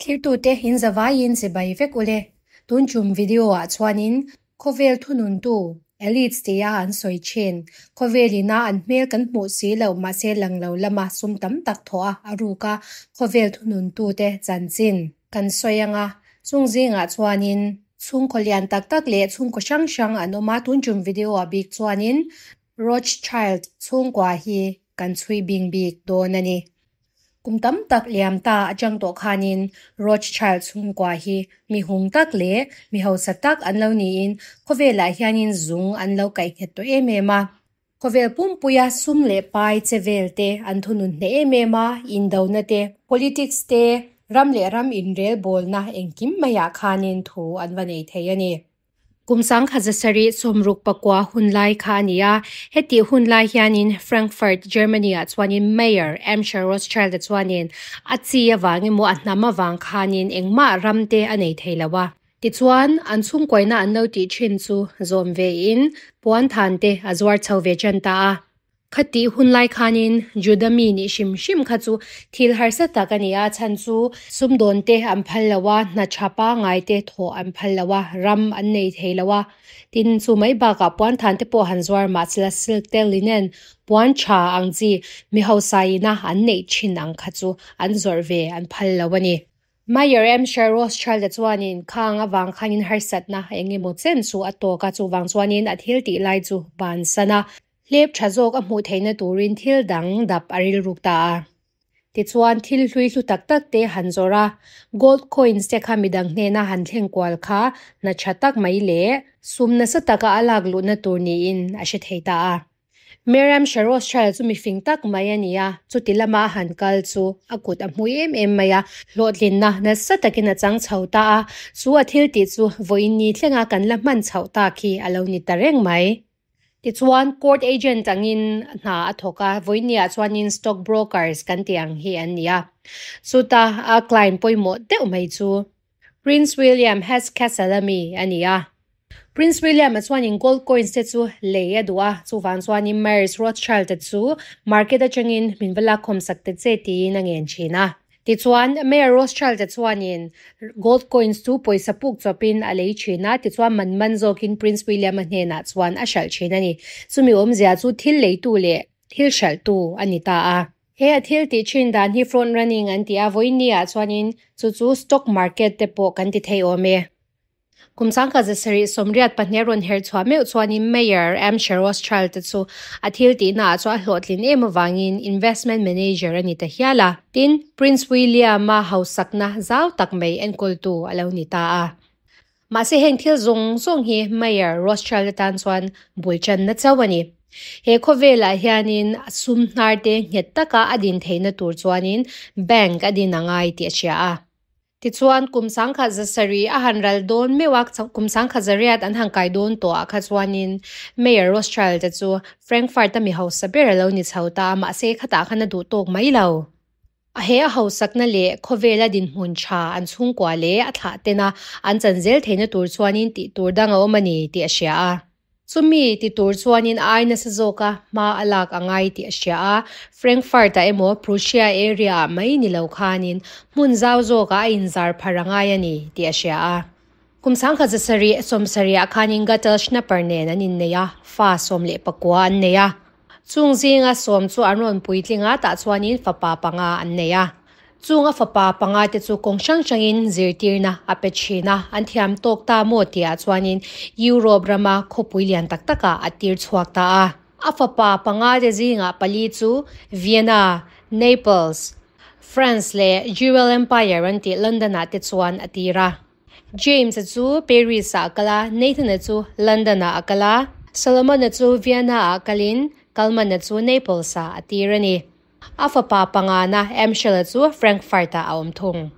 Thirtute in zavaiin chibai vek ule. Tun tum video ah chuanin khawvel thununtu elites tia an sawi thin. Khawvel ina an hmel kan hmuh si loh mahse lang lo lama sum tam tak thawh a a ruk a khawvel thununtute chanchin kan sawi anga chung zingah chuanin chhungkaw lian tak tak leh chhungkaw hrang hrang an awm a tun tum video ah bik chuanin Rothschild chhungkua hi kan chhui bing bik dawn a ni. Kum tam tak liam ta atang tawh khanin Rothschild chhungkua hi mi hung tak leh mi hausa tak an lo niin khawvelah hianin zung an lo kaih nghet tawh em em a. Khawvel pumpuia sum leh pai che vel te an thunun hneh em em a, indona te, politics te, ram leh ram inrel bawlna engkim maiah khanin thu an va nei thei a ni. Kum 1769 hun lai kha a ni a, hetih hun lai hianin Frankfurt, Germany ah chuanin Mayor Amschel Rothschild-a chuanin a chi avang emaw a hnam avang khanin engmah ram te a nei thei lo a. Tichuan, an chhungkuaina an lo tih thin chu zawm vein puan than te a zuar chho ve tan ta a. Khatih hun lai khanin Juda mi nih hrim hrim kha chu thil harsa tak a ni a, chhan chu sumdawn te an phal lo a, hna tha pangai te thawh an phal lo a, ram an nei thei lo a. Tin, chu mai bakah puan than te pawh han zuar mahsela silk te linen puan tha ang chi mi hausa ina an neih thin ang kha chu an zawrh ve an phal lo a ni. Mayor Amschel Rothschild-a chuanin khang avang khanin harsatna eng emaw chen chu a tawk a, chuvang chuanin a thil tih lai chu bansan a. Hlep tha zawk a hmuh theihna turin thil dang dap a rilruk ta a. Tichuan thil hlui hlu tak tak te han zawrh a, gold coins te kha midang hnena han thleng kual kha hna tha tak mai leh sum nasa taka a lak luhna tur niin a hre thei ta a. Miriam Rothschild chu mifing tak mai a ni a, chuti lama a han kal chu a kut a hmui em em mai a, hlawhtlinna nasa takin a chang chho ta a, chu a thil tih chu vawiin ni thlenga kan la hman chhoh tak hi a lo ni ta reng mai. Tichuan court agent angin hna a thawk a, vawiin chuanin stock brokers kan ti ang hi an ni a. Chuta a client pawimawh deuh mai chu Prince William Hesse Kassel ami a ni a. Prince William a chuanin gold coins te chu lei a duh a, chuvang chuanin Maris Rothschild te chu market atangin min va lak khawm sak te che tiin a ngen thin a. Tichuan Mayor Rothschild te chuanin gold coins chu pawisa puk chawpin a lei thin a, tichuan man man zawkin Prince William a hnenah chuan a hralh thin a ni. Chumi awmzia chu thil leitu leh thil hralhtu a ni ta a. He a thil tih thin dan hi front running an ti a, vawiin ni ah chuanin chu chu stock market te pawh kan ti thei awm e. Kum 1784 rawn her chhuah meuh chuanin Mayor Amschel Rothschild te chu a thil tihna ah chuan a hlawhtlin em avangin investment manager a ni ta hial a. Tin, Prince William a hausakna zau tak mai enkawltu a lo ni ta a. Mahse heng thil zawng zawng hi Mayor Rothschild atan chuan bul channa chauh a ni. He khawvelah hianin sum hnar te nghet taka a din theihna tur chuanin bank a din angai tih a hria a. Tichuan kum 1700 a han ral dawn meuh a, kum 1800 an han kai dawn tawh ah kha chuanin Mayor Rothschild te chu Frankfurt a mi hausa ber a lo ni chho ta a, mahse khatah khan a duh tawk mai lo. A he a hausakna leh khawvela dinhmun tha an chhungkua leh a thlah tena an chan zel theihna tur chuanin tih tur dang a awm a ni tih a hria a. Chumi ti tur chuanin ai nasa zawka hma a lak angai tih a hria a, Frankfurt ah emaw Prussia area ah mai ni lo khanin hmun zau zawkah a inzar phar angai a ni tih a hria a. Kum 1770 ah khanin Gatel Schnapper nen an innei a, fa 19 an nei a. Chung zinga sawm chu an rawn puitling a, tah chuanin fapa panga an nei a. Chung a fapa panga te chu kawng hrang hrangin zirtirna a pe thin a, an thiam tawk ta maw tihah chuanin Europe rama khawpui lian tak takah a tir chhuak ta a. A fapa panga te zingah pali chu Vienna, Naples, France leh Jewel Empire an tih London ah te chuan a tir a. James-a chu Paris ah a kal a, Nathan-a chu London ah a kal a, Solomon-a chu Vienna ah kalin Kalman-a chu Naples ah a tir a ni. A fapa pangana Amschel-a chu Frankfurt ah a awm thung.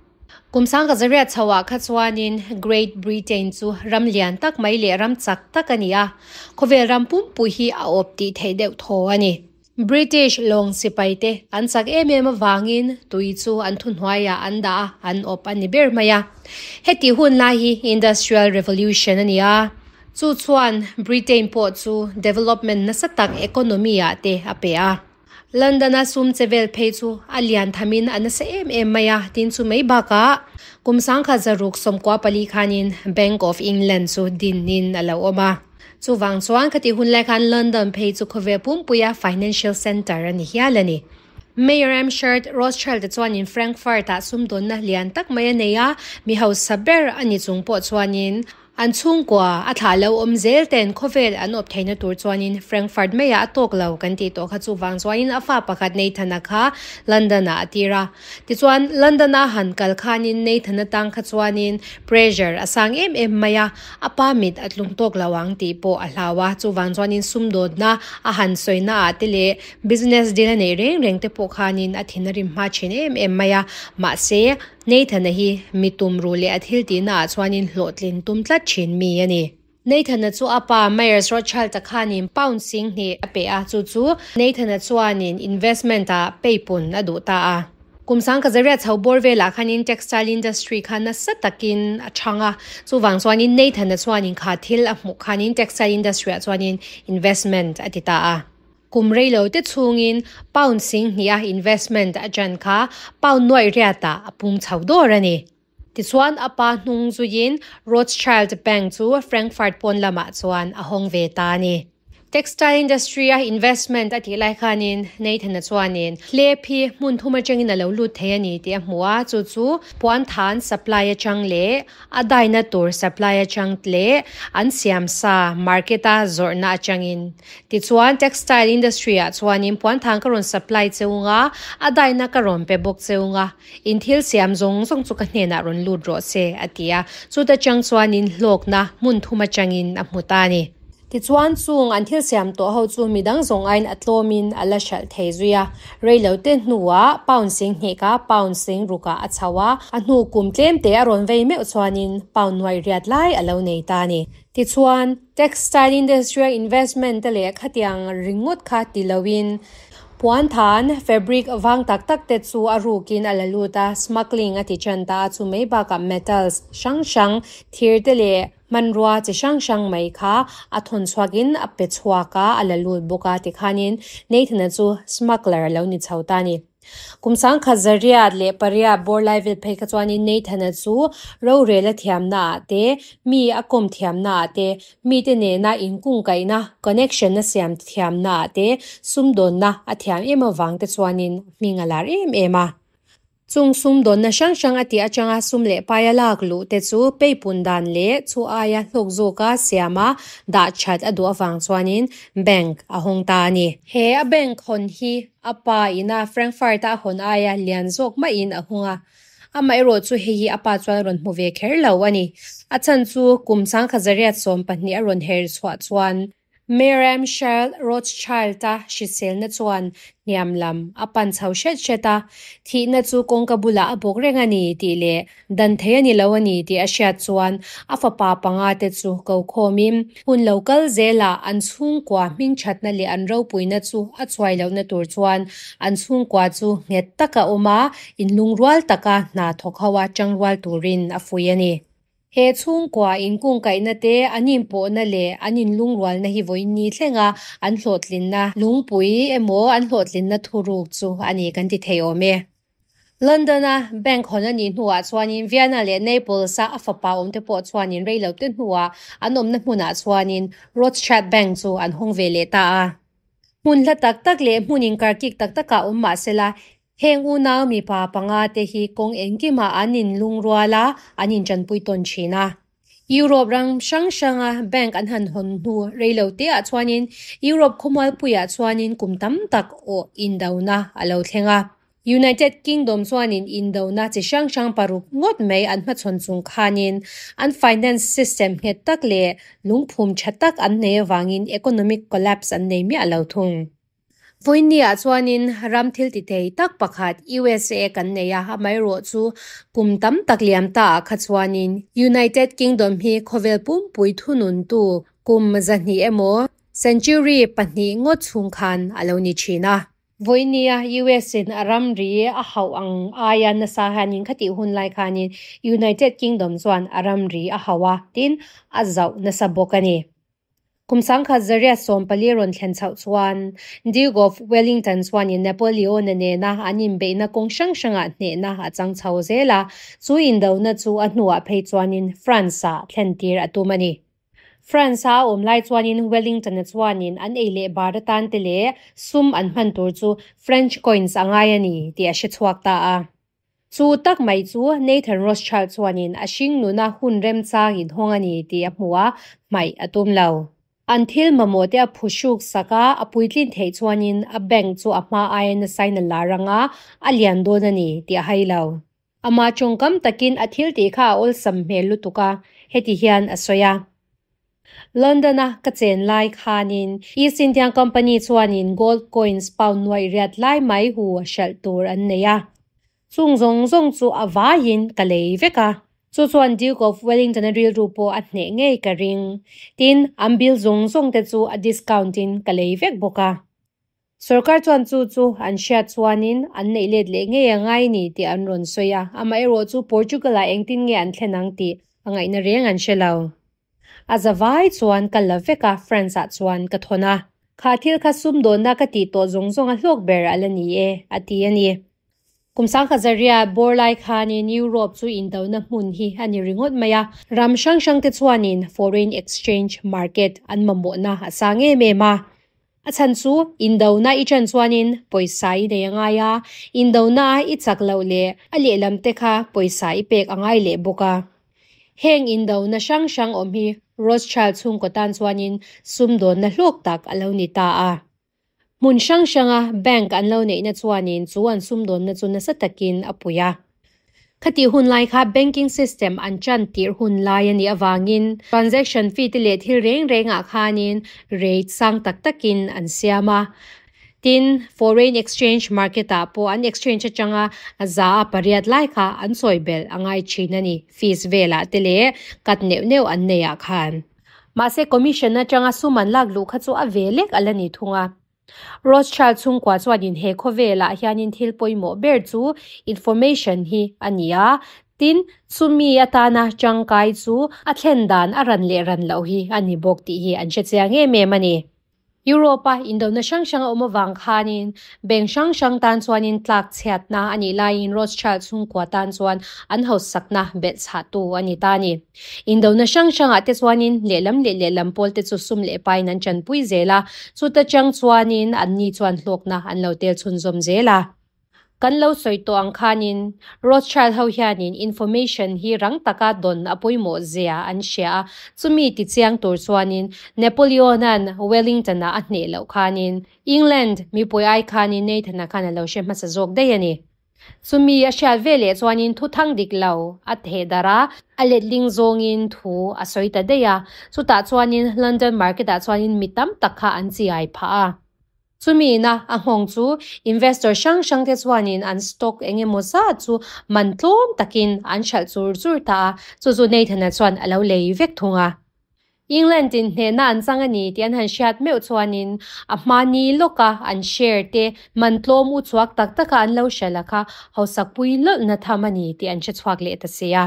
Kum 1800 chhoah kha chuanin Great Britain chu ram lian tak mai leh ram chak tak a ni a, khawvel ram pumpui hi a awp tih theih deuh thaw a ni. British lawng sipai te an chak em em avangin tui chu an thuhnuaiah an dah a, an awp a ni ber mai a. Heti hun lai hi Industrial Revolution a ni a, chu chuan Britain pawh chu development nasa tak economy ah te a pe a. London-a sum che vel phei chu a lian thamin a nasa em em mai a, tin chu mai bakah kum 1614 khanin Bank of England chu dinin a lo awm a. Chuvang chuan khati hun lai khan London phei chu khawvel pumpuia financial centre a ni hial a ni. Mayor Amshard Rothschild-a chuanin Frankfurt-ah sumdawnna lian tak mai a nei a, mi hausa ber a ni chung pawh chuanin an chhungkua a thlah lo awm zel ten khawvel an awp theihna tur chuanin Frankfurt maiah a tawk lo kan tih tawh kha chuvang chuanin a fa pakhat Nathan-a kha London-ah a tir a. Tichuan London-a han kal khanin Nathan-a tang kha chuanin pressure a sang em em mai a, a pa mit a tlung tawk lo ang tih pawh a hlau a, chuvang chuanin sumdawnna a han sawina ah te leh Business deal a neih reng reng te pawh khanin a thin a rim hma thin em em mai a, mahse Nathan-a hi mi tum ruh leh a thil tihna ah chuanin hlawhtlin tum tlat thin mi a ni. Nathan-a chu a pa Myers Rothschild-a khanin pound 2000 a pe a, chu chu Nathan-a chuanin investment ah peipun a duh ta a. Kum 1800 chho bawr velah khanin textile industry kha nasa takin a chhang a, chuvang chuanin Nathan-a chuanin kha thil a hmuh khanin textile industry ah chuanin investment a ti ta a. Kum rei lo te chhungin pound 2000 a investment a chan kha pound nuaih riatah a pung chho dawr a ni. Tichuan a pa hnung zuiin Rothschild Bank chu Frankfurt pawn lamah chuan a hawng ve ta a ni. Textile industry a investment a tih lai khanin Nathan-a chuanin hlep hi hmun thum atangin a lo lut thei a ni tih a hmu a, chu chu puanthan supply atang leh A daina tur supply atang leh an siam sa market a zawrhna atangin. Tichuan textile industry ah chuanin puanthang ka rawn supply cheu nga, a daina ka rawn pe bawk cheu nga, in thil siam zawng zawng chu ka hnenah rawn lut rawh se a ti a. Chuta chang chuanin hlawkna hmun thum atangin a hmu ta a ni. Tichuan chung an thil siam tawh ho chu midang zawng aiin a tlawmin a la hralh thei zui a. Reilo te hnuah pound 2000 ka pound 6000 ah a chho a, a hnu kum tlem te a rawn vei meuh chuanin pound nuaih riat lai a lo nei ta a ni. Tichuan textile industry a investment te leh khatiang ringawt kha ti loin puanthan, fabric, vang tak tak te chu a rukin a la lut a, smuggling a ti tan ta a, chu mai bakah metals hrang hrang thir te leh Hmanrua chi hrang hrang mai kha a thawn chhuakin a pe chhuak a, a la lut bawk a, tikhanin Nathan-a chu smuggler a lo ni chho ta a ni. Kum 1808 bawr lai vel phei kha chuanin Nathan-a chu rorel a thiamna ah te, mi a kawm thiamna ah te, mite nena inkungkaihna, connection, a siam thiamna ah te, sumdawnna a thiam em avang te chuanin hming a lar em em a. Chung sumdawnna hrang hrang a tih atanga sum leh paia lak luh te chu peipun dan leh chu aia hlawk zawka siama dah that a duh avang chuanin bank a hawng ta a ni. He a bank hawn hi a pa ina Frankfurt-a a hawn aia lian zawk maiin a hung a, amaherawh chu hei hi a pa chuan a rawn hmu ve kher lo a ni. A chhan chu kum 1912 a rawn her chhuah chuan Miriam Shirl Rothschild-a hriselna chuan hniam lam a pan chho hret hret a, thihna chu kawngka bulah a bawk reng a ni tih leh dan thei a ni lo a ni tih a hriat chuan a fapa panga te chu ko khawmin hun lo kal zelah an chhungkua hmingthatna leh an ropuina chu a chuai lohna tur chuan an chhungkua chu nghet taka awm a, inlungrual taka hna thawk ho a tangrual turin a fuih a ni. He chhungkua inkungkaihna te, an inpawhna leh an inlungrualna hi vawiin ni thlenga an hlawhtlinna lungpui emaw an hlawhtlinna thuruk chu a ni kan ti thei awm e. London-a bank hawn a nih hnuah chuanin Vienna leh Naples-a a fapa awmte pawh chuanin reilote hnuah an awmna hmunah chuanin Rothschild Bank chu an hawng ve leh ta a. Hmun hla tak tak leh hmun inkarkik tak takah awm mah sela, Heng unau mipa panga te hi kawng engkimah an inlungrual a, an intanpui tawn thin a. Europe ram hrang hranga bank an han hawn hnu reilo teah chuanin Europe khawmualpuiah chuanin kum tam tak awh indona a lo thleng a. United Kingdom chuanin indona chi hrang hrang paruk ngawt mai an hmachhawn chung khanin an finance system nghet tak leh lungphum tha tak an nei avangin economic collapse an nei miah lo thung. Vawiinniah chuanin ram thil ti thei tak pakhat USA kan nei a, amaherawh chu kum tam tak liam ta ah kha chuanin United Kingdom hi khawvel pumpui thununtu kum 200 emaw century pahnih ngawt chhung khan a lo ni thin a. Vawiinnia US in a ramri a hauh ang aia nasa hianin khatih hun lai khanin United Kingdom chuan a ramri a hauh a, tin a zauh nasa bawk a ni. Kum 1914 rawn thlen chhoh chuan Duke of Wellington chuanin Napoleon-a nena an inbeihna kawng hrang hrangah hnehna a chang chho zel a, chu indona chu a hnuah phei chuanin France-ah thlentir a tum a ni. France-a a awm lai chuanin Wellington-a chuanin an ei leh bar atan te leh sum an hman tur chu French coins a ngai a ni tih a hre chhuak ta a. Chu tak mai chu Nathan Rothschild chuanin a hring nuna hun remchang inhawng a ni tih a hmu a, hmaih a tum lo. An thil mamawh te a phuhruk sak a, a puitlin theih chuanin a bank chu a hma aia nasain a lar ang a, a lian dawn a ni tih a hai lo. Amah tawngkam takin a thil tih kha a awlsam hmel lutuk a, heti hian a sawi a. London-a ka chen lai khanin East India Company chuanin gold coins pound nuaih riat lai mai hu hralh tur an nei a. Chung zawng zawng chu a vaiin ka lei vek a. Chu chuan Duke of Wellington-a rilru pawh a hneh ngei ka ring. Tin, an bill zawng zawng te chu a discount-in ka lei vek bawk a. Sorkar chuan chu chu an hriat chuanin an neih let leh ngei a ngai ni tih an rawn sawi a, amaherawhchu Portugal-ah engtin nge an thlen ang tih a ngaihna reng an hre lo. A za vai chuan ka la vek a, France-ah chuan ka thawn a. Kha thil kha sumdawnna ka tih tawh zawng zawng a hlawk ber a la ni e, a ti a ni. Kum 1800 bawr lai khanin Europe chu indona hmun hi a ni ringawt mai a, ram hrang hrangte chuanin foreign exchange market an mamawhna a sang em em a. A chhan chu indona i ṭan chuanin pawisa i nei a ngai a, indona i chak loh leh a lehlam te kha pawisa i pek a ngai leh bawk a. Heng indona hrang hrang awm hi Rothschild chhungkaw tan chuanin sumdawnna hlawk tak a lo ni ta a. Hmun hrang hranga bank an lo neihna chuanin chu an sumdawnna chu nasa takin a pui a. Khatih hun lai kha banking system an ṭan tirh hun lai a nih avangin transaction fee te leh thil reng rengah khanin rate sang tak takin an siam a. Tin, foreign exchange market ah pawh an exchange atanga za a pariat lai kha an sawi belh a ngai thin a ni, fees velah te leh cut neuh neuh an neih ah khan. Mahse commission atanga sum an lak luh kha chu a ve lek a la ni thung a. Rothschild chhungkua chuanin he khawvelah hianin thil pawimawh ber chu information hi a ni a, tin, chumi atana tangkai chu a thlen dan a ran leh ran loh hi a ni bawk tih hi an hre chiang em em a ni. Europe-a indona hrang hrang a awm avang khanin bank hrang hrang tan chuanin tlak chhiatna a nih laiin Rothschild chhungkua tan chuan an hausakna belh chhahtu a ni ta a ni. Indona hrang hrangah te chuanin lehlam leh lehlam pawl te chu sum leh pain an chanpui zel a, chuta chang chuanin anni chuan hlawkna an lo tel chhunzawm zel a. Kan lo sawi tawh ang khanin Rothschild ho hianin information hi rang taka dawn a pawimawh zia an hria a, chumi tichiang tur chuanin Napoleon-a'n Wellington-a a hneh loh khanin England mipui ai khanin Nathan-a khan a lo hre hmasa zawk daih a ni. Chumi a hriat ve leh chuanin thu thang dik lo a theh darh a, a letling zawngin thu a sawi ta daih a. Chutah chuanin London market-ah chuanin mi tam tak kha an chiai phah a. Chumi ina a nghawng chu investor hrang hrangte chuanin an stock eng emaw zat chu man tlawm takin an hralh chur chur ta a, chu chu Nathan-a chuan a lo lei vek thung a. England in hnehna an chang a ni tih an han hriat meuh chuanin a hmani lawka an share te man tlawm u chhuak tak taka an lo hria la kha hausakpui lawlhna tham a ni tih an hre chhuak leh ta si a.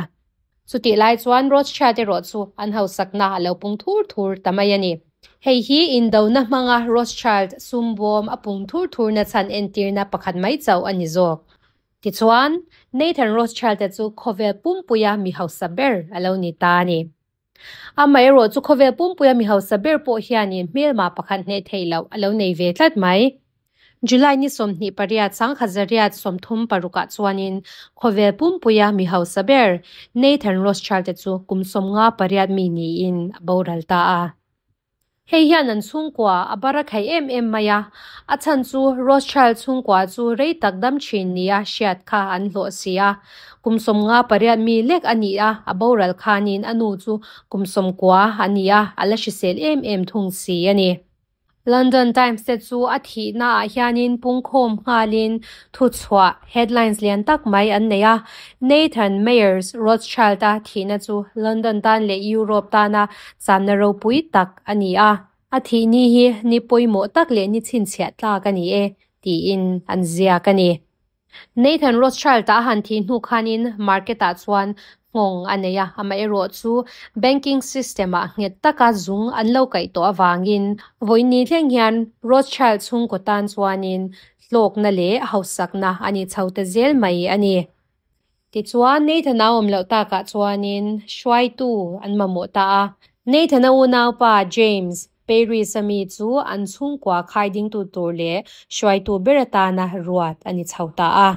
Chutih lai chuan Rothschild erawh chu an hausakna a lo pung thur thur ta mai a ni. Hei hi indona hmanga Rothschild sumbawm a pung thur thurna chhan entirna pakhat mai chauh a ni zawk. Tichuan, Nathan Rothschild-a chu khawvel pumpuia mi hausa ber a lo ni ta a ni. Amaherawh chu khawvel pumpuia mi hausa ber pawh hianin hmelma pakhat hneh theih loh a lo nei ve tlat mai. July ni 28 1936 ah chuanin khawvel pumpuia mi hausa ber Nathan Rothschild te chu kum 58 mi niin a boral ta a. Hei hian an chhungkua a bar a khaih em em mai a, a chhan chu Rothschild chhungkua chu rei tak dam thin nia hriat kha an hlawh si a. Kum 58 mi lek a ni a, a boral khanin a nu chu kum 90 a ni a, a la hrisel em em thung si a ni. London Times te chu a thihnaah hianin pungkhawm nghalin thuchhuah, headlines, lian tak mai an nei a. Nathan Mayers Rothschild-a thihna chu London tan leh Europe tana channa ropui tak a ni a, a thih ni hi ni pawimawh tak leh ni chhinchhiah tlak a ni e, tiin an ziak a ni. Nathan Rothschild-a a han thih hnu khanin market-ah chuan nghawng a nei a, amaherawhchu banking system ah nghet taka zung an lo kaih tawh avangin vawiin ni thleng hian Rothschild chhungkaw tan chuanin hlawkna leh hausakna a ni chho ta zel mai a ni. Tichuan, Nathan-a awm loh takah chuanin hruaitu an mamawh ta a. Nathan-a unaupa James, Paris-a mi chu an chhungkua khai dingtu tur leh hruaitu ber atana ruat a ni chho ta a.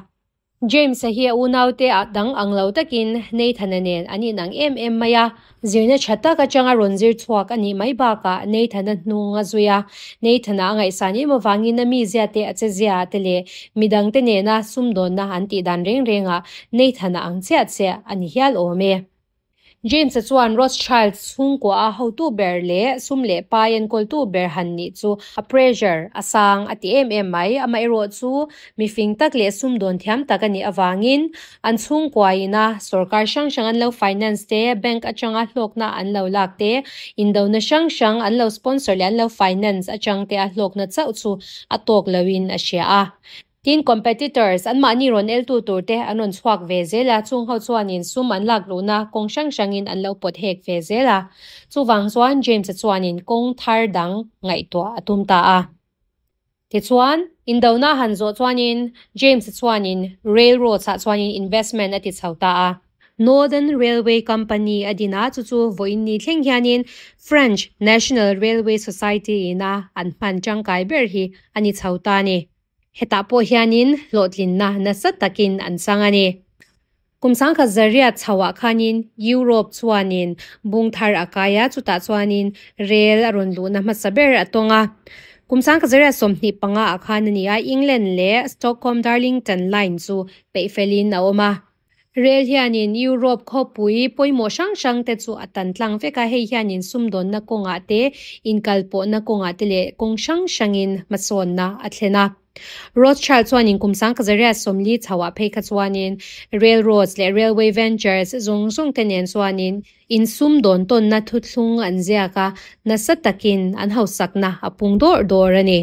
James-a hi a unaute ah dang ang lo takin Nathan-a nen an inang em em mai a. Zirna tha tak atanga rawn zir chhuak a nih mai bakah Nathan-a hnung a zui a. Nathan-a a ngaihsan em avangin a mizia te a chezia te leh midangte nena sumdawnna an tih dan reng rengah Nathan-a ang chiah chiah a ni hial awm e. James-a chuan Rothschild chhungkua a hotu ber leh sum leh pai enkawltu ber han nih chu a pressure a sang a ti em em mai. Amaherawh chu mifing tak leh sumdawn thiam tak a nih avangin an chhungkua ina sorkar hrang hrang an lo finance te, bank atanga hlawkna an lo lak te, indona hrang hrang an lo sponsor leh an lo finance atang te a hlawkna chauh chu a tawk loin a hria a. Tin, competitors, anmahni rawn eltu tur te an rawn chhuak ve zel a, chung ho chuanin sum an lak luhna kawng hrang hrangin an lo pawt hek ve zel a. Chuvang chuan James-a chuanin kawng thar dang ngaihtuah a tum ta a. Tichuan, indona han zawh chuanin James-a chuanin railroads-ah chuanin investment a ti chho ta a. Northern Railway Company a din a, chu chu vawiin ni thleng hianin French National Railway Society ina an hman tangkai ber hi a ni chho ta a ni. Hetah pawh hianin hlawhtlinna nasa takin an chang a ni. Kum sangkhat zariat chhoah khanin Europe chuanin bung thar a kai a, chutah chuanin rel a rawn luhna hmasa ber a tawng a. Kum sangkhat zariat 25 ah khan a ni a, England leh Stockholm Darlington line chu peih felin a awm a. Rel hianin Europe khawpui pawimawh hrang hrang te chu a tan tlang vek a, hei hianin sumdawnna kawngah te, inkalpawhna kawngah te leh kawng hrang hrangin hmasawnna a thlen a. Rothschild chuanin kum 1940 chhoah phei kha chuanin railroads leh railway ventures zawng zawng te nen chuanin insumdawn tawnna thuthlung an ziak a, nasa takin an hausakna a pung dawrh dawrh a ni.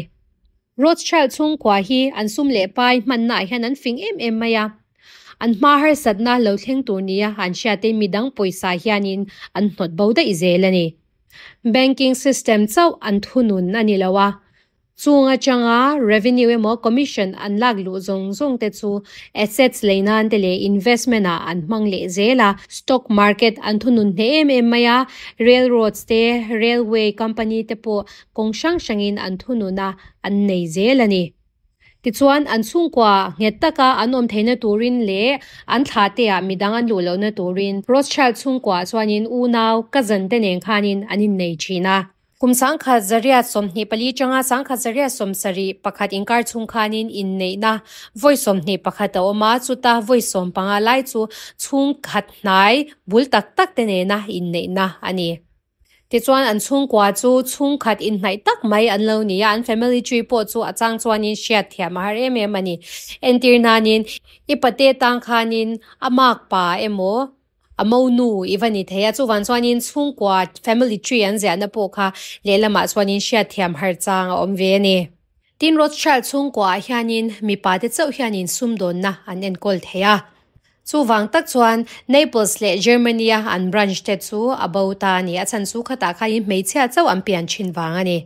Rothschild chhungkua hi an sum leh pai hmannaah hian an fing em em mai a. An hma harsatna lo thleng tur nia an hriat te midang pawisa hianin an hnawt bo daih zel a ni. Banking system chauh an thunun a ni lo a, chung atanga revenue emaw commission an lak luh zawng zawng te chu assets lei nan te leh investment ah an hmang leh zel a. Stock market an thunun hneh em em mai a, railroads te, railway company te pawh kawng hrang hrangin an thunun a, an nei zel a ni. Tichuan, an chhungkua nghet taka an awm theihna turin leh an thla teah midang an luh lohna turin Rothschild chhungkuaah chuanin unau, cousin, te nen khanin an innei thin a. Kum 1924 atanga 1971 inkar chhung khanin inneihna vawi 21 a awm a, chuta vawi 15 lai chu chhungkhat hnai bul tak tak te nena inneihna a ni. Tichuan an chhungkua chu chhungkhat inhnaih tak mai an lo ni a, an family tree pawh chu a chang chuanin hriat thiam a har em em a ni. Entir hnanin i pate tang khanin a mak pa emaw a monu i va ni thei a, chuvang chuanin chhungkua family tree an ziahna pawh kha lehlamah chuanin hriat thiam har chang a awm ve a ni. Tin, Rothschild chhungkuaah hianin mipate chauh hianin sumdawnna an enkawl thei a. Chuvang tak chuan Naples leh Germany-a an branch te chu a bo ta a ni. A chhan chu khatah khain hmeichhia chauh an pian thin vang a ni.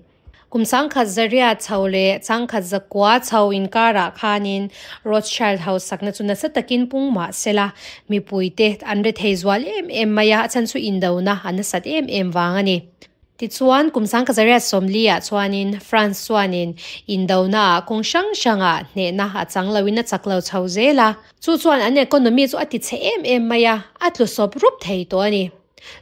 Kum 1900 chho leh 1909 chho inkarah khanin Rothschild hausakna chu nasa takin pung mah sela, mipuite an rethei zual em em mai a, a chhan chu indona a nasat em em vang a ni. Tichuan, kum 1940 ah chuanin France chuanin indonaah kawng hrang hrangah hnehna a chang loin a chak lo chho zel a. Chu chuan an economy chu a ti chhe em em mai a, a tlu sawp rup thei tawh a ni.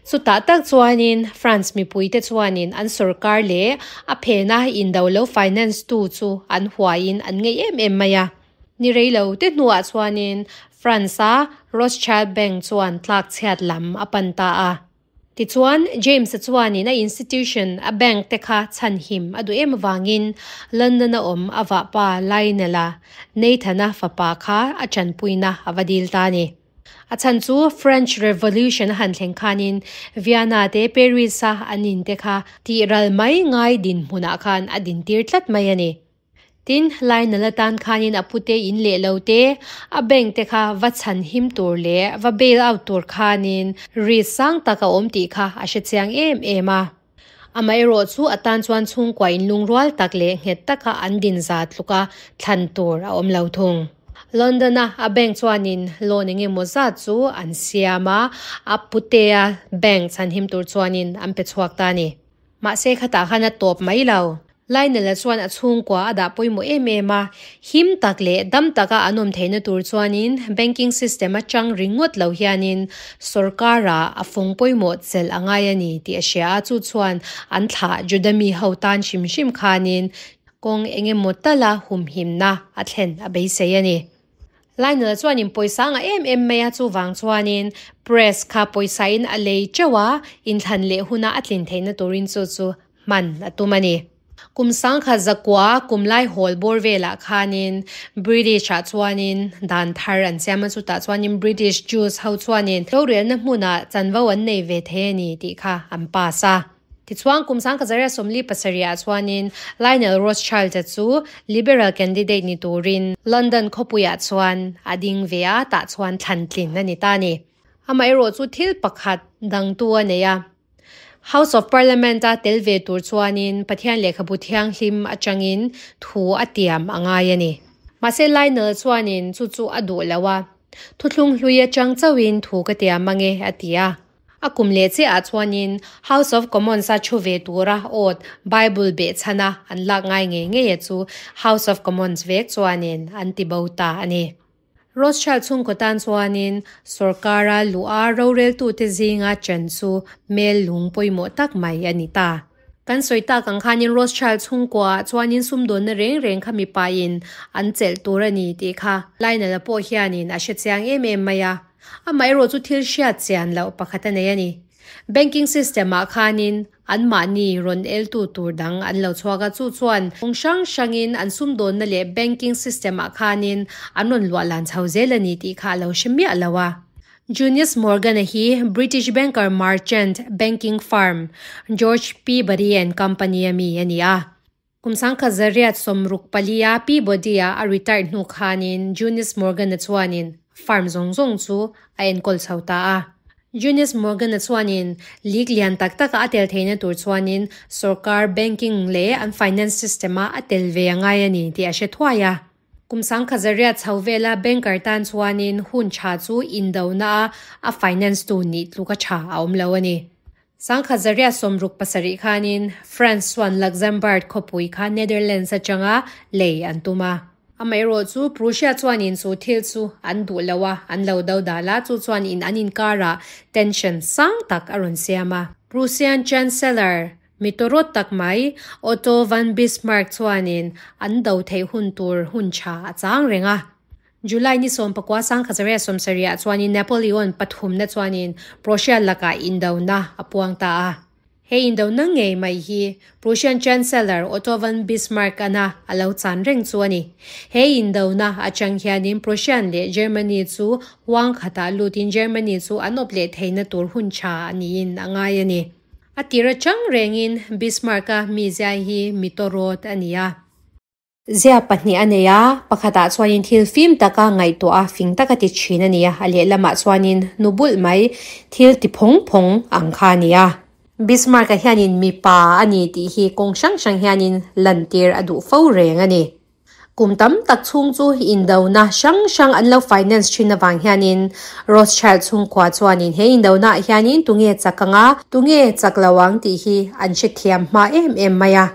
Chutah tak chuanin France mipuite chuanin an sorkar leh a phena indo lo finance tu chu an huaiin an ngei em em mai a. Ni rei lo te hnuah chuanin France-a Rothschild Bank chuan tlak chhiat lam a pan ta a. Tichuan, James-a chuanin a institution, a bank te kha chhanhim a duh em avangin London-a awm a vahpa Lionel-a, Nathan-a fapa kha a tanpuina a va dil ta a ni. A chhan chu French Revolution a han thleng khanin Vienna te Paris-a an in te kha tih ral mai ngai dinhmunah khan a dintir tlat mai a ni. Tin, Lionel atan khanin a pute in leh lo te, a bank te kha va chhan him tur leh va bail out tur khanin risk sang tak a awm tih kha a hre chiang em em a. Amaherawh chu a tan chuan chhungkua in lungrual tak leh nghet taka an din za tluka thlan tur a awm lo thung. London a a bank chuanin loan eng emaw zat chu an siam a, a putea bank chhanhim tur chuanin an pe chhuak ta a ni. Mahse khatah khan a tawp mai lo. Lionel-a chuan a chhungkua a dah pawimawh em em a, him tak leh dam taka an awm theihna tur chuanin banking system atang ringawt lo hianin sorkara a fawng pawimawh chelh a ngai a ni tih a hria a, chu chuan an thlah Juda mi ho tan hrim hrim khanin kawng eng emaw tala humhimna a thlen a beisei a ni. Lionel chuanin pawisa a ngah em em mai a, chuvang chuanin press kha pawisa in a lei teuh a, inthlan leh huna a tlin theihna turin chu chu hman a tum a ni. Kum sangkhat zakua kum lai hawl bawr velah khanin British ah chuanin dan thar an siam a, chutah chuanin British Jews ho chuanin rorelna hmunah chanvo an nei ve thei a ni tih kha an pass a. Tichuan, kum 1947 ah chuanin Lionel Rothschild-a chu Liberal candidate ni turin London khawpuiah chuan a ding ve a, tah chuan thlan tlin a ni ta a ni. Amaherawh chu thil pakhat dangtu a nei a. House of Parliament-a tel ve tur chuanin Pathian lehkhabu thianghlim atangin thu a tiam a ngai a ni. Mahse Lionel chuanin chu chu a duh lo a, Thuthlung hlui atang chauhin thu ka tiam ange a ti a. A kum leh chiahah chuanin House of Commons-a thu ve tura awt Bible behchhana an lak ngai ngei ngei a chu House of Commons vek chuanin an ti bo ta a ni. Rothschild chhungkaw tan chuanin sorkara luh a roreltute zinga chen chu hmel lung pawimawh tak mai a ni ta. Kan sawi tak ang khanin Rothschild chhungkuaah chuanin sumdawnna reng reng kha mipain an chelh tur a ni tih kha Lionel-a pawh hianin a hre chiang em em mai a. Amaherawh chu thil hriat chian loh pakhat a nei a ni. Banking system-ah khanin anmahni rawn eltu tur dang an lo chhuak a, chu chuan kawng hrang hrangin an sumdawnna leh banking system-ah khanin an rawn luah lan chho zel a ni tih kha a lo hre miah lo a. Junius Morgan-a hi British banker merchant banking firm George Peabody and Company-a mi a ni a. Kum 1864-a Peabody-a a retired hnu khanin Junius Morgan-a chuanin firm zawng zawng chu a enkawl chho ta a. Junius Morgan-a chuanin league lian tak taka a tel theihna tur chuanin sorkar banking leh an finance system-a a tel ve a ngai a ni tih a hre thuai a. Kum 1900 chho vela banker tan chuanin hun tha chu indona a a finance tu nih tluka tha a awm lo a ni. 1967 khanin France chuan Luxembourg khawpui kha Netherlands atanga lei an tum a. Amaherawh chu Prussia chuanin chu thil chu an duh lo a, an lo do dal a, chu chuan in an inkarah tension sang tak a rawn siam a. Prussian Chancellor Mi tawrawt tak mai, Otto von Bismarck chuanin an do theih hun tur hun tha a chang reng a. July ni 19 1970 ah chuanin Napoleon pathumna chuanin Prussia lakah indona a puang ta a. He indona ngei mai hi Prussian Chancellor Otto von Bismarck ana a lo chan reng chu a ni. He indona atang hianin Prussian leh Germany chu huang khatah lutin Germany chu an awp leh theihna tur hun tha a niin a ngai a ni. A tir atang rengin Bismarck-a mizia hi mi tawrawt a ni a. Zia pahnih a nei a, pakhatah chuanin thil fim taka ngaihtuah a, fing taka ti thin a ni a, a lehlamah chuanin nu bulh mai thil ti phawng phawng ang kha a ni a. Bismarck-a hianin mipa a ni tih hi kawng hrang hrang hianin lantir a duh fo reng a ni. Kum tam tak chhung chu indona hrang hrang an lo finance thin avang hianin Rothschild chhungkua chuanin he indonaah hianin tunge chak anga tunge chak lo ang tih hi an hrethiam hma em em mai a.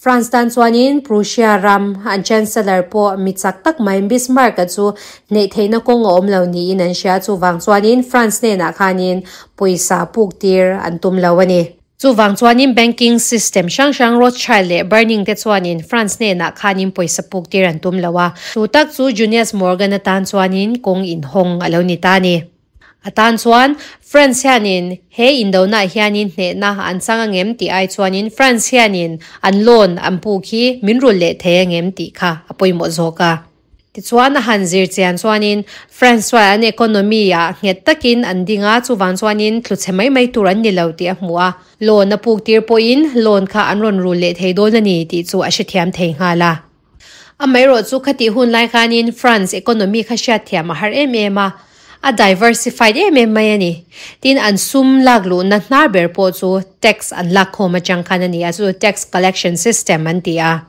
France tan chuanin Prussia ram an Chancellor pawh mi chak tak mai Bismarck-a chu hneih theihna kawng a awm lo niin an hria chuvang chuanin France hnenah khanin pawisa puk tir an tum lo a ni. Chuvang chuanin banking system hrang hrang Rothschild leh Berning te chuanin France hnenah khanin pawisa puk tir an tum lo a, chu tak chu Junius Morgan atan chuanin kawng inhawng a lo ni ta a ni. A tan chuan France hianin he indonah hianin hnehna an chang angem tih ai chuanin France hianin an loan an puk hi min rulh leh thei angem tih kha a pawimawh zawk a. Tichuan a han zir chian chuanin France chuan an economy ah nghet takin an ding a, chuvang chuanin tlu chhe mai mai tur an ni lo tih a hmu a. Loan a puk tir pawhin loan kha an rawn rul leh thei dawn a ni tih chu a hrethiam thei nghal a. Amaherawhchu khatih hun lai khanin France economy kha hriatthiam a har em em a, a diversified em em mai a ni. Tin, an sum lak luhna hnar ber pawh chu tax an lak khawm atang khan a ni a, chu chu tax collection system an ti a.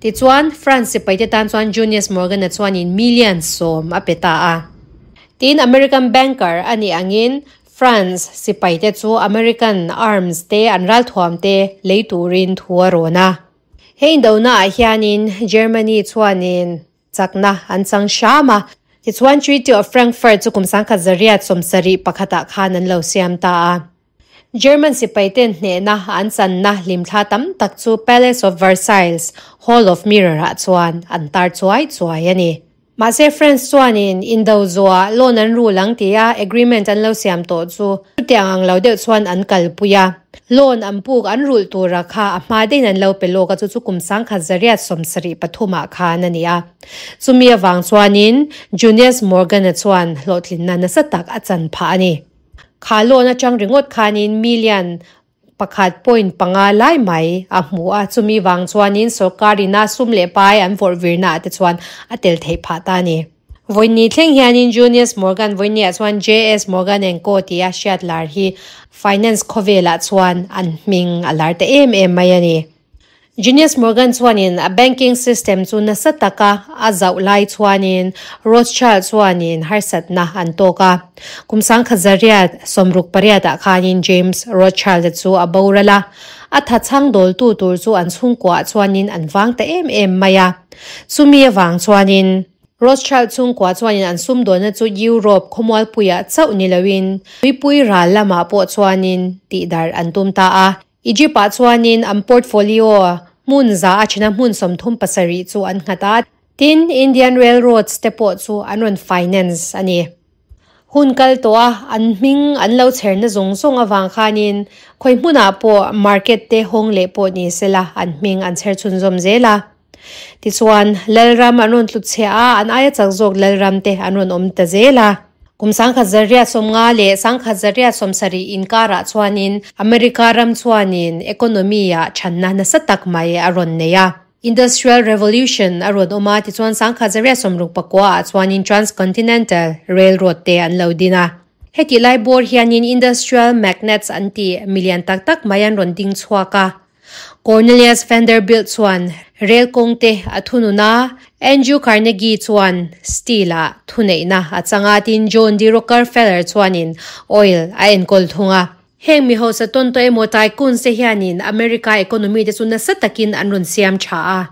Tichuan, France sipaite tan chuan Junius Morgan-a chuanin million 10 a pe ta a. Tin, American banker a nih angin France sipaite chu American arms te an ralthuam te lei turin thu a rawn a. He indonaah hianin Germany chuanin chakna an chang hram a. Tichuan Treaty of Frankfurt chu kum 1871ah khan an lo siam ta a. German sipaiten hnehna an channa hlimthla tam tak chu Palace of Versailles, Hall of Mirror-ah chuan an tar chuai chuai a ni. Mahse France chuanin indo zuah loan an rul ang tia agreement an lo siam tawh chu chutiang ang lo deuh chuan an kalpui a. Loan an puk an rulh tura kha a hma deuhin an lo pe lawk a, chu chu kum 1873 ah khan a ni a. Chumi avang chuanin Junius Morgan-a chuan hlawhtlinna nasa tak a chan phah a ni. Kha loan atang ringawt khanin million 1.5 lai mai a hmu a, chumi vang chuanin sorkarina sum leh pai an vawrh virnaah te chuan a tel theih phah ta a ni. Vawiin thleng hianin Junius Morgan vawiinniah chuan JS Morgan and Co tia hriat lar hi finance khawvelah chuan an hming a lar ta em em mai a ni. Junius Morgan chuanin a banking system chu nasa taka a zauh lai chuanin Rothschild chuanin harsatna an tawk a. Kum 1868 ah khanin James Rothschild-a chu a boral a, a thachhang dawltu tur chu an chhungkuaah chuanin an vang ta em em mai a. Chumi avang chuanin Rothschild chhungkua chuanin an sumdawnna chu Europe khawmualpuiah chauh ni loin tuipui ral lamah pawh chuanin tihdarh an tum ta a. Egypt-ah chuanin an portfolio hmun za a thina hmun 37 chu an nghat a, tin Indian Railroads te pawh chu an rawn finance a ni. Hun kal tawh a, an hming an lo chherna zawng zawng avang khanin khawi hmunah pawh market te hawng leh pawh ni sela an hming an chher chhunzawm zel a. Tichuan, Lalram an rawn tlut chhiah a, an aia chak zawk Lalram te an rawn awm ta zel a. Kum 1850 leh 1870 inkarah chuanin America ram chuanin economy-ah thanna nasa tak mai a rawn nei a. Industrial Revolution a rawn awm a, tichuan 1869 ah chuanin Transcontinental Railroad te an lo din a. Hetih lai bawr hianin Industrial Magnates an tih milian tak tak mai an rawn ding chhuak a. Cornelius Vanderbilt chuan rel kawng te a thunun a, Andrew Carnegie chuan steel ah thuneihna a chang a, tin John D. Rockerfeller chuanin oil a enkawl thung a. Heng mi hausa tawn tawh emaw tycoons te hianin America economy te chu nasa takin an rawn siam tha a.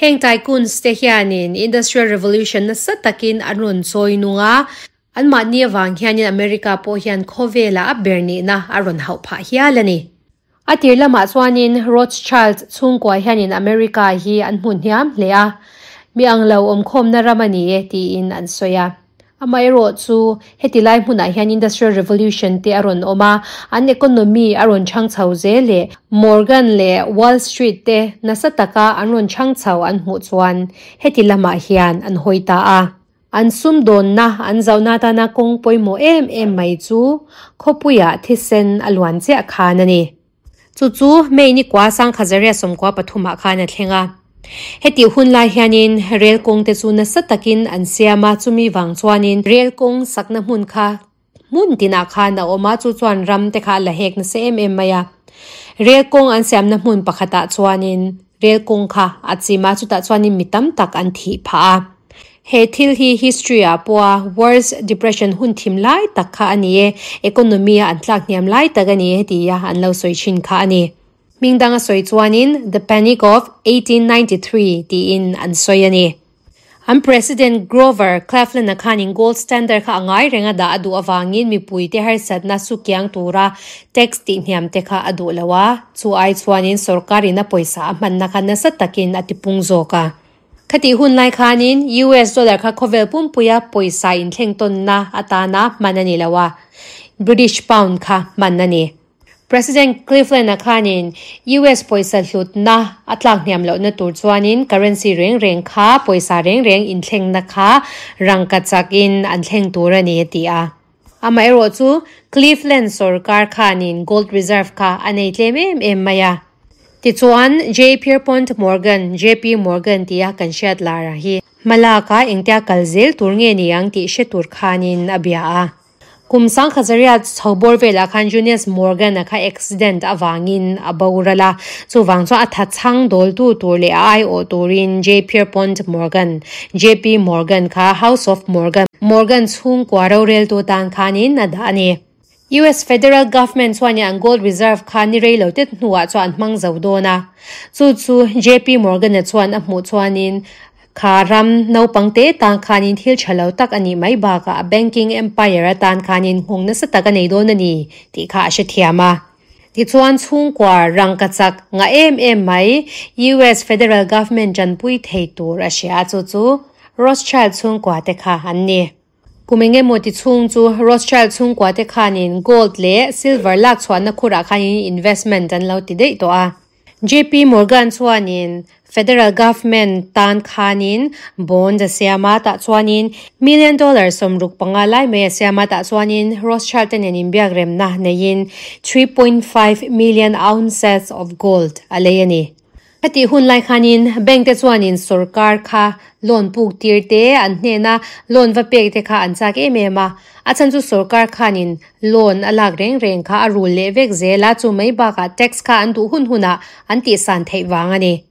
Heng tycoons te hianin Industrial Revolution nasa takin an rawn chawi nung a, anmahni avang hianin America pawh hian khawvelah a ber nihna a rawn hauh phah hial a ni. A tir lamah chuanin Rothschild chhungkua hianin America hi an hmu hniam hle a, mi ang lo awmkhawmna ram a ni e tiin an sawi a. Amaherawh chu heti lai hmunah hian Industrial Revolution te a rawn awm a, an economy a rawn chhang chho zel leh Morgan leh Wall Street te nasa taka an rawn chhang chho an hmuh chuan heti lamah hian an hawi ta a. An sumdawnna an zohna atana kawng pawimawh em em mai chu khawpuiah thisen a luan chiah khan a ni. Chu chu May ni kua 1993 ah khan a thleng a. Hetih hun lai hianin rel kawng te chu nasa takin an siam a, chumi vang chuanin rel kawng sakna hmun kha hmun tinah khan a awm a, chu chuan ram te kha a la hek nasa em em mai a. Rel kawng an siamna hmun pakhatah chuanin rel kawng kha a chim a, chutah chuanin mi tam tak an thih phah a. He thil hi history ah pawha Worst Depression hun thim lai tak kha a ni e, economy a an tlak hniam lai tak a ni e tia an lo sawi thin kha a ni. Hming danga sawi chuanin The Panic of 1893 tiin an sawi a ni. An President Grover Cleveland-a khanin gold standard kha a ngai reng a dah a duh avangin mipuite harsatna sukiang tura tax tihhniam te kha a duh lo a, chu ai chuanin sorkarin a pawisa a hmanna kha nasa takin a tipung zawk a. Khatih hun lai khanin US dollar kha khawvel pumpuia pawisa inthleng tawnna atana hman a ni lo a, British pound kha hman a ni. President Cleveland-a khanin US pawisa hlutna a tlak hniam lohna tur chuanin currency reng reng kha pawisa reng reng inthlengna kha rangka chakin an thleng tur a ni a ti a. Amaherawh chu Cleveland sorkar khanin gold reserve kha a nei tlem em em mai a. Tichuan, J. Pierpont Morgan, JP Morgan tia kan hriat lar hi hmalaka engtia kal zel tur nge ni ang tih hre tur khanin a bia a. Kum sangkhat chho bawr velah khan Junius Morgan-a kha accident avangin a boral a, chuvang chuan a tha chhang dawltu tur leh a aiawh turin J. Pierpont Morgan, JP Morgan, kha House of Morgan, Morgan chhungkua roreltu tan khanin a dah a ni. US Federal Government chuan an Gold Reserve kha ni rei lo te hnuah chuan an hmang zo dawn a. Chu chu JP Morgan-a chuan a hmuh chuanin kha ram naupang te tan khanin thil tha lo tak a nih mai bakah a banking empire atan khanin nghawng nasa tak a nei dawn a ni tih kha a hrethiam a. Tichuan chhungkua rangkachak ngah em em mai US Federal Government tanpui thei tur a hria a, chu chu Rothschild chhungkua te kha an ni. Kum eng emaw ti chhung chu Rothschild chhungkua te khanin gold leh silver lak chhuahna khurah khanin investment an lo ti daih tawh a. JP Morgan chuanin Federal Government tan khanin bond a siam a, tah chuanin million dollar 65 lai mai a siam a, tah chuanin Rothschild te nen inbiak remna neiin 3.5 million ounces of gold a lei a ni. Hetih hun lai khanin bank te chuanin sorkar kha loan puk tir te, an hnena loan va pek te kha an chak em em a. A chhan chu sorkar khanin loan a lak reng reng kha a rul leh vek zel a, chu mai bakah tax kha an duh hun hunah an tihsan theih vang a ni.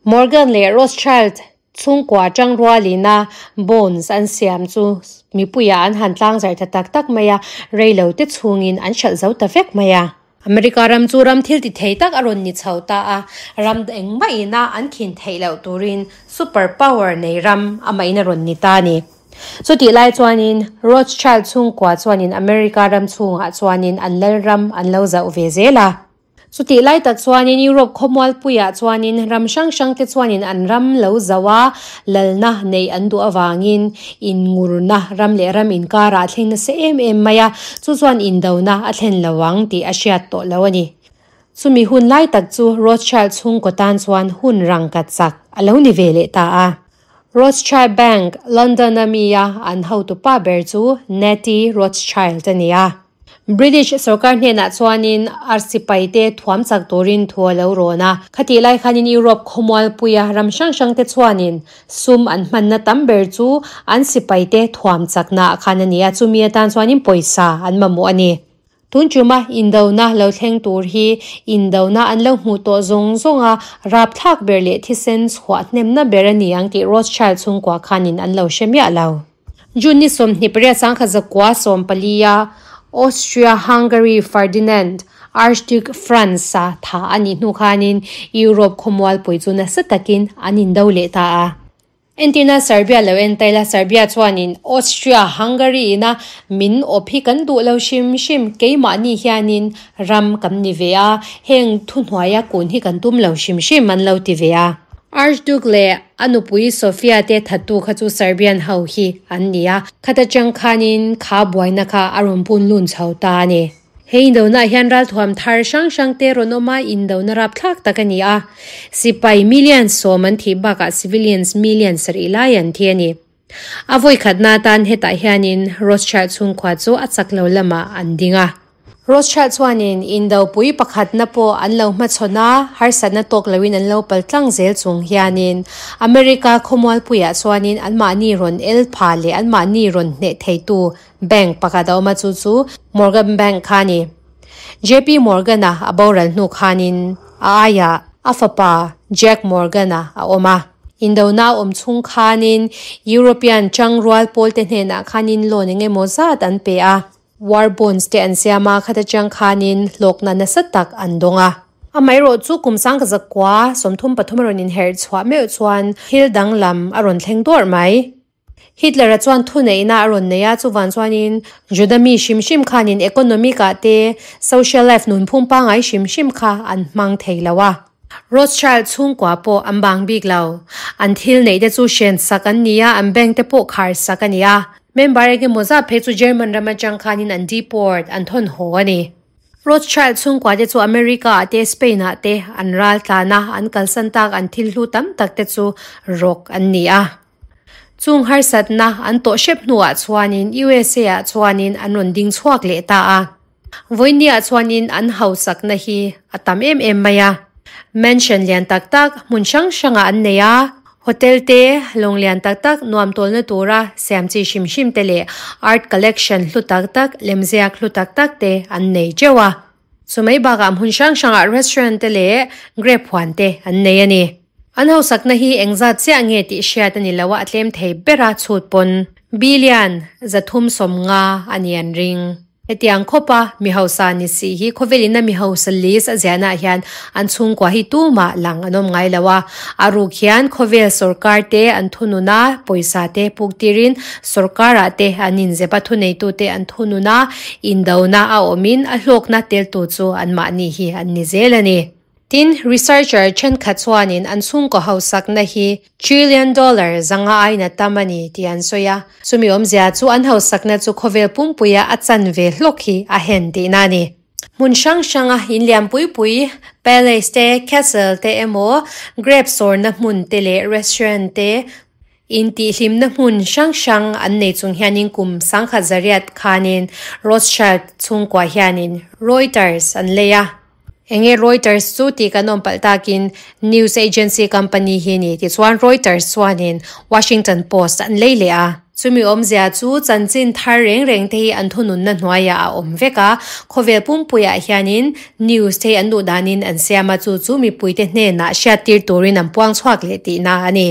Morgan leh Rothschild Chhungkua tang rualina bonds an siam chu mipuiah an han tlang zarh ta tak tak mai a, reilo te chhungin an hralh zo ta vek mai a. America ram chu ram thil ti thei tak a rawn ni chho ta a, ram engmah ina an khin theih loh turin super power nei ram amahin a rawn ni ta a ni. Chutih lai chuanin Rothschild chhungkua chuanin America ram chhungah chuanin an lal ram an lo zauh ve zel a. Chutih lai tak chuanin Europe khawmualpuiah chuanin ram hrang hrangte chuanin an ram lo zauh a, lalna neih an duh avangin inngurna ram leh ram inkarah a thleng nasa em em mai a, chu chuan indona a thlen lo ang tih a hriat tawh lo a ni. Chumi hun lai tak chu Rothschild chhungkaw tan chuan hun rangka chak a lo ni ve leh ta a. Rothschild Bank, London a mi a an hotupa ber chu Nettie Rothschild a ni a. British sorkar hnenah chuanin arsipai te thuam chak turin thu a lo rawn a. Khatih lai khanin Europe khawmualpuia ram hrang hrang te chuanin sum an hmanna tam ber chu an sipai te thuam chakna ah khan a ni a, chumi atan chuanin pawisa an mamawh a ni. Tun tuma indona lo thleng tur hi indona an lo hmuh tawh zawng zawng a, rapthlak ber leh thisen chhuah hnemna ber a ni ang tih Rothschild chhungkua khanin an lo hre miah lo. June ni 28 1914 Austria-Hungary Ferdinand Archduke Franz a tha a nih hnu khanin Europe khawmualpui chu nasa takin an indo leh ta a. Entirna Serbia lo en taila Serbia chuanin Austria-Hungary ina min awp hi kan duh lo hrim hrim, keimahni hianin ram kan ni ve a, heng thuhnuaia kun hi kan tum lo hrim hrim an lo ti ve a. Archduke leh a nupui Sofia te thattu kha chu Serbian ho hi an ni a, khata chang khanin kha buaina kha a rawn pun lun chho ta a ni. He indona hian ralthuam thar hrang hrang te rawn awm a, indona rapthlak tak a ni a. Sipai million 10 an thih bakah civilians million 7 lai an thi a ni. A vawikhatna atan hetah hianin Rothschild chhungkhua chu a chak lo lamah an ding a. Rothschild chuanin indopui pakhatna pawh an lo hmachhawn a, harsatna tawk loin an lo pal tlang zel chung hianin America khawmualpuiah chuanin anmahni rawn el pha leh anmahni rawn hneh theitu bank pakhat a awm a, chu chu Morgan Bank kha a ni. JP Morgan-a a boral hnu khanin a aiah a fapa Jack Morgan-a a awm a. Indona awm chhung khanin European changrual pawlte hnenah khanin loan eng emaw zat an pe a, war bonds te an siam a, khata chang khanin hlawkna nasa tak an dawng a. Amaherawh chu kum 1933 a rawn inherh chhuah meuh chuan thil danglam a rawn thleng dawrh mai. Hitler-a chuan thuneihna a rawn nei a, chuvan chuanin Juda mi hrim hrim khanin economic ah te social life nunphung pangngai hrim hrim kha an hmang thei lo a. Rothschild chhungkua pawh an bang bik lo. An thil neih te chu hren sak an ni a, an bank te pawh khar sak a ni a. Member engemaw zat phei chu German ram atang khanin an deport, an thawn haw a ni. Rothschild chhungkua te chu America ah te Spain ah te an ral tlan a, an kalsan tak an thil hlu tam tak te chu rawk an ni a. Chung harsatna an tawh hrep hnuah chuanin USA ah chuanin an rawn ding chhuak leh ta a. Vawinia chuanin an hausakna hi a tam em em mai a. Mansion lian tak tak hmun hrang hrangah an nei a, hotel te lawng lian tak tak nuam tawlna tura siam chi hrim hrim te leh art collection hlu tak tak lemziak hlu tak tak te an nei teuh a. Chumai bakah hmun hrang hrangah restaurant te leh grape huan te an nei a ni. An hausakna hi engzat chiah nge tih hriat a ni lo a, a tlem thei bera chhut pawn billion 350 a ni an ring. Hetiang khawpa mi hausa ni si hi khawvelin a mi hausa list a ziahnaah hian an chhungkua hi tumah lang an awm ngai lo a. A ruk hian khawvel sawrkar te an thunun a, pawisa te puk tirin sawrkarah te an inzep a, thuneitute an thunun a, indona a awmin a hlawkna teltu chu anmahni hi an ni zel a ni. Tin, researcher thenkhat chuanin an chhungkaw hausakna hi trillion dollar zanga aiin a tam a ni tih an sawi a. Chumi awmzia chu an hausakna chu khawvel pumpuia a chan ve hlawk hi a hen tihna a ni. Hmun hrang hranga in lian pui pui, palace te, castle te emaw, grape sawrna hmun te leh restaurant te, intihhlimna hmun hrang hrang an nei chung hianin kum 1800 khanin Rothschild chhungkua hianin Reuters an lei a. Enge Reuters chu tih kan awm palh takin news agency company hi ni tichuan Reuters chuanin Washington Post an lei leh a. Chumi awmzia chu chanchin thar reng reng te hi an thununna hnuaiah a awm vek a, khawvel pumpuiah hianin news te hi an duh danin an siam a, chu chu mipuite hnenah hriattir turin an puang chhuak leh tihna a ni.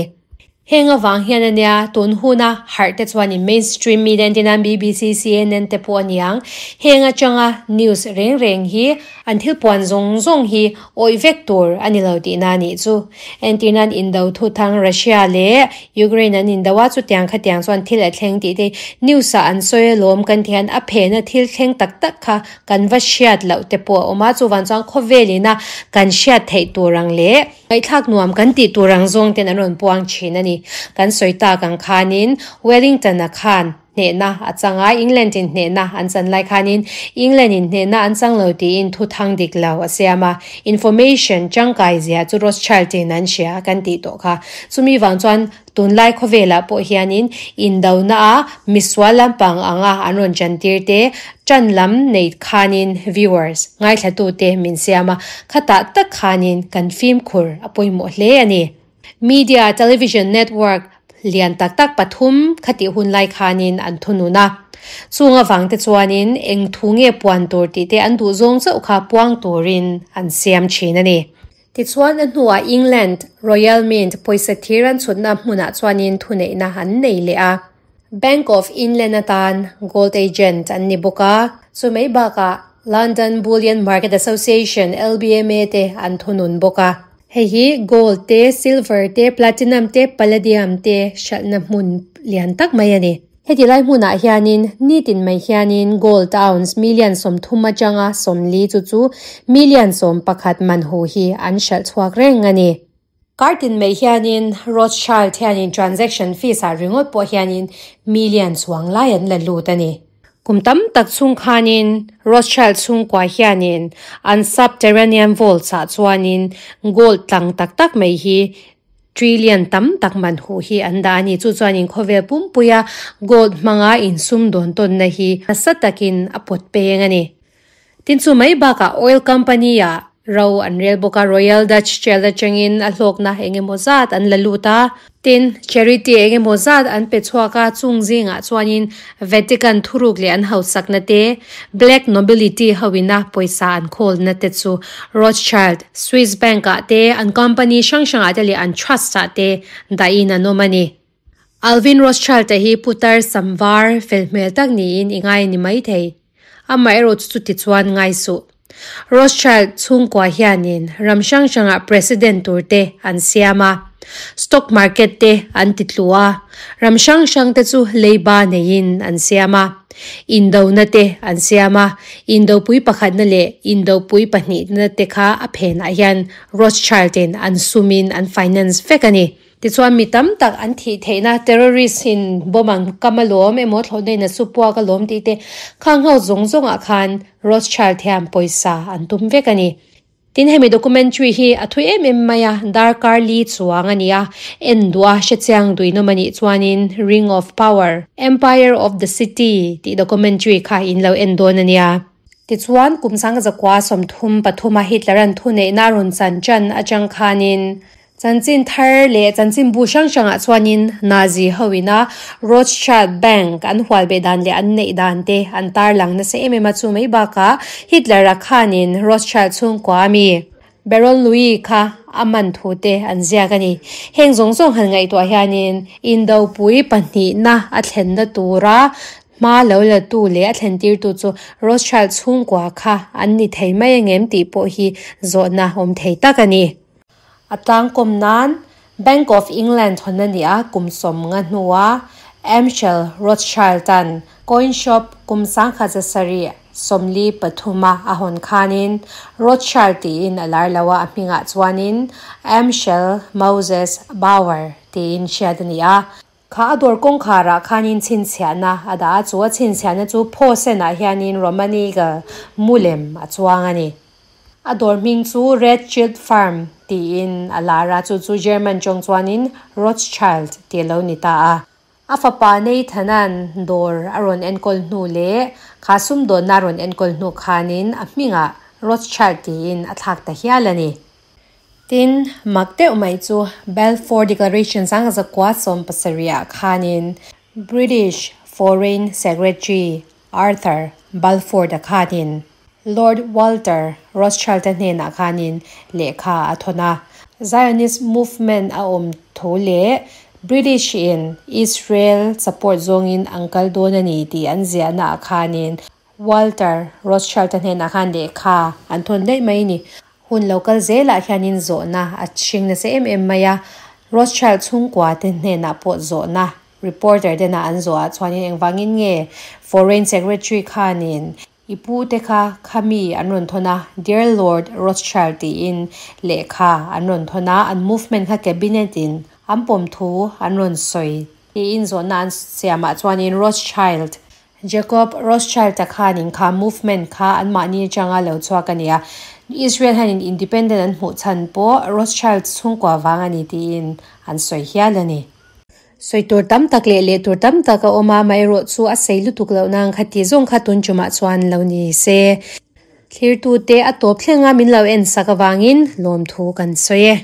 Heng avang hian a nia, tun huna harh te chuan in mainstream media entir nan BBC, CNN te pawh a niang. Heng atanga news reng reng hi an thil puan zawng zawng hi awih vek tur a ni lo tihna a nih chu. Entir nan Indo thuthang Russia leh Ukraine an indo a, chutiang khatiang chuan thil a thleng tih te news ah an sawi alawm kan tih hian a phena thil thleng tak tak kha kan va hriat loh te pawh a awm a, chuvang chuan khawvel ina kan hriat theih tur ang leh. Ngaihthlak nuam kan tih tur ang zawng ten an rawn puang thin a ni. Kan sawi tak ang khanin Wellington-a khan hnehna a chang a, England-in hnehna an chan lai khanin England-in hnehna an chang lo tiin thu thang dik lo a siam a. Information tangkai zia chu Rothschild-in an hria kan tih tawh kha. Chumi vang chuan Tunlai khawvelah pawh hianin indona a misual lampang anga an rawn chantir te, tan lam nei khanin viewers, ngaithlatute min siam a, khatah tak khanin kan fimkhur a pawimawh hle a ni. Media television network lian tak tak pathum khatih hun lai khanin an thunun a. Chung avang te chuanin eng thu nge puan tur tih te an duh zawng chauh kha puang turin an siam thin a ni. Tichuan a hnuah England Royal Mint pawisa thir an chhutna hmunah chuanin thuneihna an nei leh a. Bank of England atan gold agent an ni bawk a, chumai bakah London Bullion Market Association, LBMA, te an thunun bawk a. Hei hi gold te, silver te, platinum te, palladium te hralhna hmun lian tak mai a ni. Heti lai hmunah hianin nitin mai hianin gold ounce million 30 atanga 40 chu chu million 11 man hu hi an hralh chhuak reng a ni. Kartin mai hianin Rothschild hianin transaction fees ah ringawt pawh hianin million chuang lai an la lut a ni. Kum tam tak chhung khanin Rothschild chhungkua hianin an subterranean vaults ah chuanin gold tlang tak tak mai hi Trillion tam tak man huh hi an dah a ni. Chu chuanin khawvel pumpuia gold hmanga insum dawn tawnna hi nasa takin a pawt peng a ni. Tin chu mai bakah oil company ah ro an rel bawk a, Royal Dutch Shell atangin a hlawkna eng emaw zat an la lut a. Tin, charity eng emaw zat an pe chhuak a, chung zingah chuanin Vatican thuruk leh an hausakna te, Black Nobility hoina pawisa an khawlna te chu Rothschild, Swiss Bank ah te, an company hrang hrangah te leh an trust ah te dahin an awm a ni. Alvin Rothschild-a hi putar sam var fel hmel tak niin i ngai a ni maithei. Amaherawh chu chuti chuan ngai suh. Rothschild chhungkua hianin ram hrang hrangah president tur te an siam a, stock market te an ti tlu a, ram hrang hrang te chu leiba neiin an siam a, indona te an siam a, indopui pakhatna leh indopui pahnihna te kha a phenah hian Rothschild-in an sumin an finance vek a ni. Tichuan mi tam tak an thih theihna terrorist in bomb an kam alawm emaw thlawhna in a su puak alawm tih te khang ho zawng zawngah khan Rothschild hian pawisa an tum vek a ni. Tin hemi documentary hi a thui em em mai a, darkar li chuang a ni a, en duh a hrechiang duinawm a nih chuanin Ring of Power, Empire of the City tih documentary kha in lo en dawn a nia. Tichuan, kum 1933 a Hitler-a'n thuneihna a rawn chan chan atang khanin chanchin thar leh chanchinbu hrang hrangah chuanin Nazi hoina Rothschild Bank an hualbeh dan leh an neih dan te an tarlang nasa em em a, chu mai bakah Hitler-a khanin Rothschild chhungkua ami Baron Louis kha a man thu te an ziak a ni. Heng zawng zawng han ngaihtuah hianin Indopui pahnihna a thlenna tura hma lo la tu leh a thlen tirtu chu Rothschild chhungkua kha an ni thei mai angem tih pawh hi zawhna awm thei tak a ni. A tlangkawm nan Bank of England hawn a ni a, kum 50 hnua Amschel Rothschild-a'n coin shop kum 1743 a a hawn khanin Rothschild tiin a lar lo a, a hmingah chuanin Amschel Moses Bauer tiin hriat a ni a. Kha a dawr kawngkharah khanin chhinchhiahna a dah a, chu a chhinchhiahna chu phaw senah hianin Roman Eagle mu lem a chuang a ni. A dawr hming chu Red Child Farm tiin a lar a, chu chu German tawng chuanin Rothschild tih a lo ni ta a. A fapa Nathan-a'n dawr a rawn enkawl hnu leh kha sumdawnna a rawn enkawl hnu khanin a hmingah Rothschild tiin a thlak ta hial a ni. Tin, mak deuh mai chu Balfour Declaration 1917 ah khanin British Foreign Secretary Arthur Balfour-a khanin Lord Walter Rothschild-a hnenah khanin lehkha a thawn a. Zionist movement a awm tho leh British in Israel support zawngin an kal dawn a ni tih an ziahna ah khanin Walter Rothschild-a hnenah khan lehkha an thawn daih mai a ni. Hun lo kal zelah hianin zawhna a hring nasa em em mai a, Rothschild chhungkua te hnenah pawh zawhna reporter tena an zawhah chuanin engvangin nge Foreign Secretary khanin i pu te kha khami an rawn thawn a, Dear Lord Rothschild tiin lehkha an rawn thawn a, an movement kha cabinet in an pawm thu an rawn sawi tiin zawhna an siamah chuanin Rothschild Jacob Rothschild-a khanin kha movement kha anmahni atanga lo chhuak a ni a, Israel hianin independent an hmuh chhan pawh Rothschild chhungkua vang a ni tiin an sawi hial a ni. Sawi tur tam tak leh leh tur tam tak a awm a, amaherawh chu a sei lutuk loh nang kha ti zawng kha tun tumah chuan lo ni se. Thlirtute a tawp thlenga min lo en sak avangin lawmthu kan sawi e.